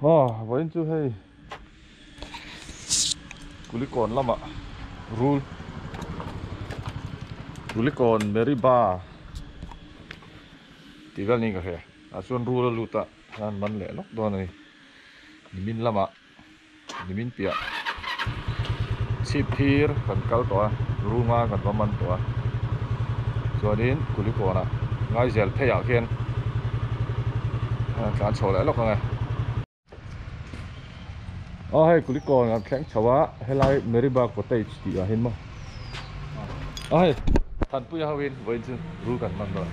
Aw vawiin chu hei Kulikawn lamah rul Kulikawn Meriba tih vel niin ka hria ah chuan rul a lut a an man leh lawk dawn a ni nimin lamah nimin piah chhip phir kan kal tawh a room a kan va man tawh a chuanin kulikawnah ngaizel pheiah khian a tlan chho leh lawk ang e. Aw hei kulikawn kan thleng chho a helai Meriba cottage tih ah hian maw aw hei Thanpuia ho in vawiin chu rul kan man dawn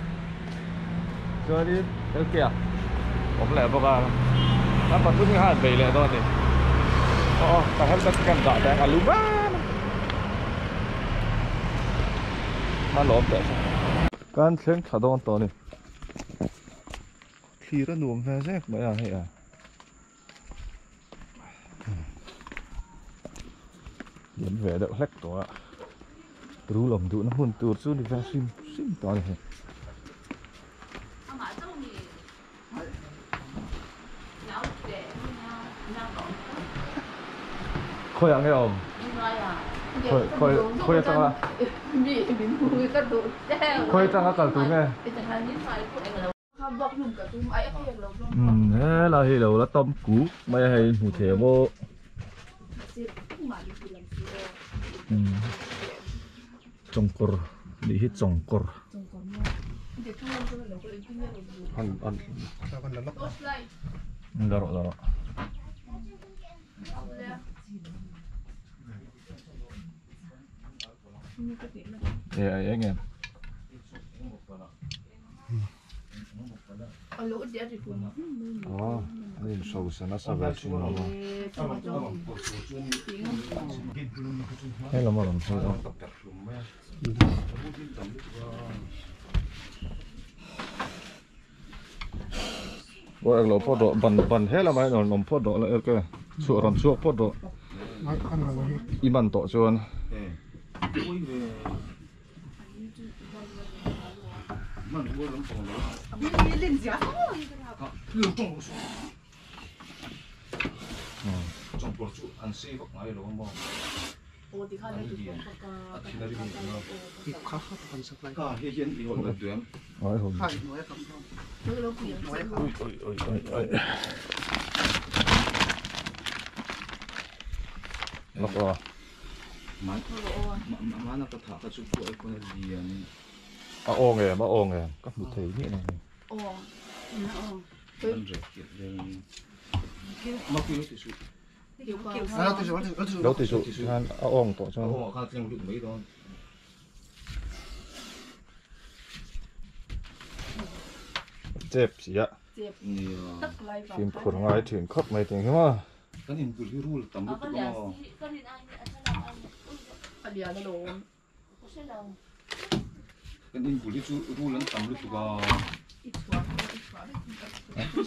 chuanin Elkea awm leh bawk a a pathum kha an bei leh dawn a ni aw aw ka helmet kan dah teh ang a lum em a lawm teh chu kan thleng thla dawn tawh a ni thlir a nuam ve zek mai a hei a. Lian ve deuh hlek tawh a rul awm duhna hmun tur chu ni ve hrim hrim tawh a ni hei. Khawiah nge awm? Khawi khawi khawi atanga khawi atanga kal tur nge? Umm helai hi lo la tam kuk mai a hei hmu thei ang aw umm chawngkawr nih hi chawngkawr an an la rawh la rawh. E a eng em. Aw a inhrosa nasa ve thin lo a. He lam a rawn phei a. Aw englo phawt rawh ban ban he lamah hian rawn awm phawt rawh la eke chhuah rawn chhuak phawt rawh i man tawh chuan. A aw ngem a aw ngem ka hmu thei miah lo mai. Lo ti suh khan a awng tawh chuan. Chep si a. Fimkhur ngai thin khawp mai tih hi maw. Kan inbul hi rul tam lutuk a maw? Kan inbul hi chu rul an tam lutuk a.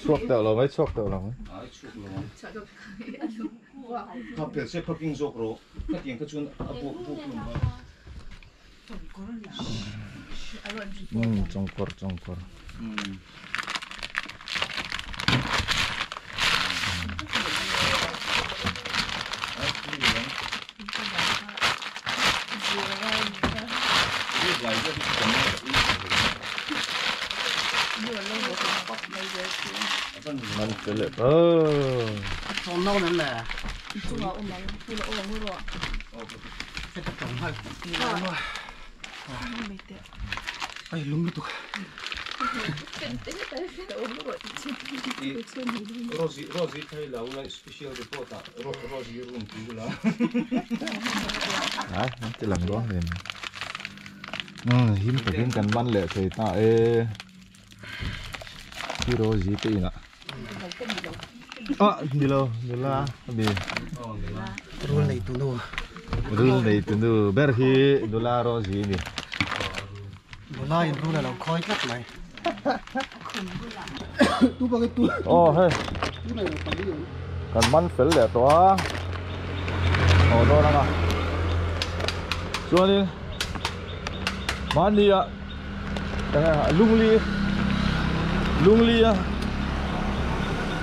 Chhuak teuh lo mai, chhuak teuh lo mai. Ai chhuak lo ang. Kha pel se parking zawk rawh. Khatiang kha chuan a buak buak hlawm a. Umm chawngkawr chawngkawr. Umm. Man fel leh ta. Rosie Rosie thai lo la special report ah Rosie room ti ula. Ai an ti lang dawn hle mai. Umm him takin kan man leh thei ta e. Hi Rosie te inah. Ah nilo nula a ni. Rul nei tu nu. Rul nei tu nu ber hi nula Rosie a ni. Nula in rul a lo khawi tlat mai. Aw hei kan man fel leh tawh a aw dawn ang a chuanin mahni ah eng nge lungli lungli a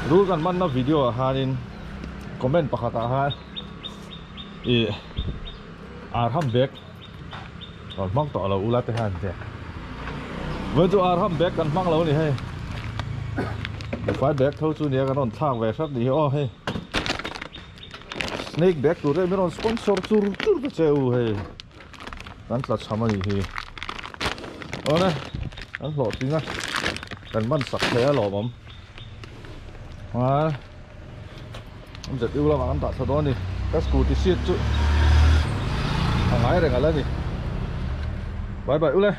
Rul kan manna video ah khanin comment pakhat ah khan ih arham bag rawn hmang tawh lo ula te khan che vawiin chu arham bag kan hmang lo a ni hei buhfai bag tho chu nia kan rawn thlak ve hrat ni hi aw hei snake bag tur te min rawn sponsor chur chur ta che u hei kan tla chham a nih hi awle kan hlawhtling a kan man sak thei a lawmawm a an zet u lamah kan dah thla dawn a ni ka scooty seat chu a ngai reng ala ni bye bye ule.